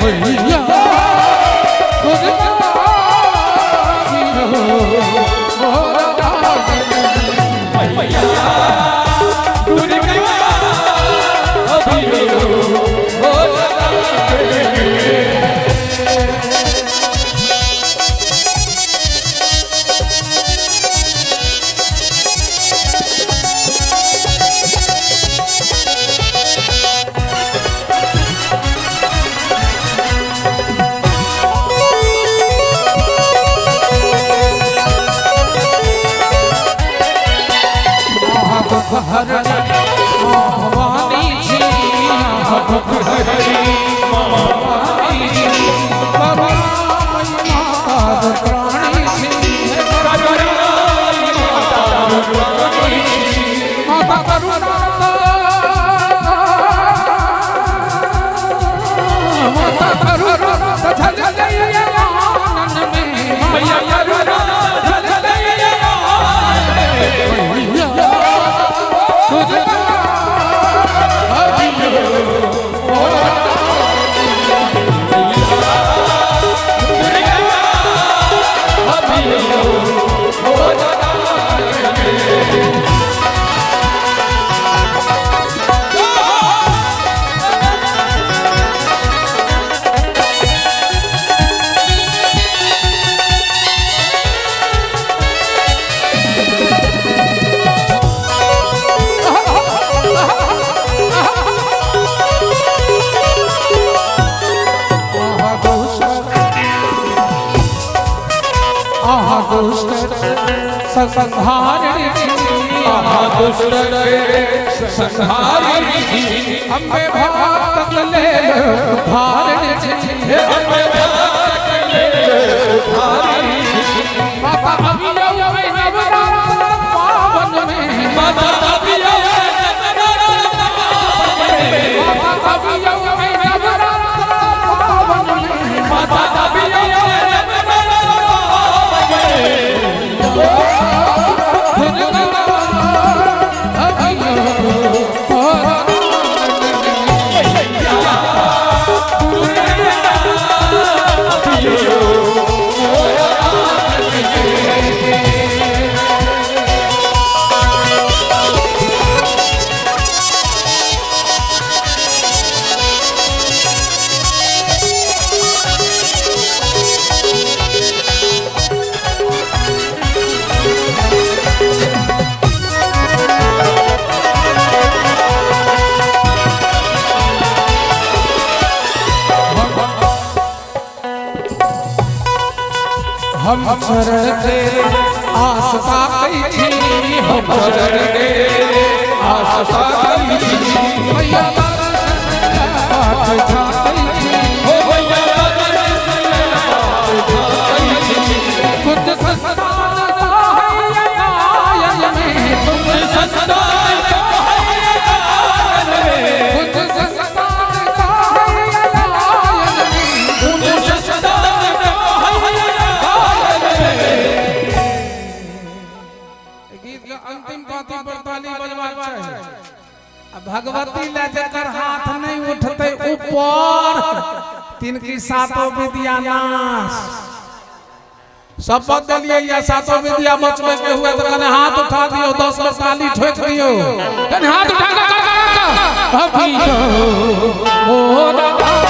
मैया दुर्गा अम्बे भक्त ले माता पावन में माता हम चरण तेरे आस ताकै छी, हम चरण तेरे आस ताकै छी, मैया बाट झाकै छी, हो मैया बाट झाकै छी, कुछ संतान गायन में, कुछ संतान गायन में, कुछ संतान गायन में, कुछ संतान। अंतिम पाती पर ताली बजबाक चाही। भगवती ले जकर हाथ नहीं उठते ऊपर तिनकी सातों विद्या नाश। शपथ दिलिए या सातों विद्या बचबे के हुए तो कने हाथ उठा दियो, 10 बार ताली ठोक दियो, कने हाथ उठा के कर कर ओ।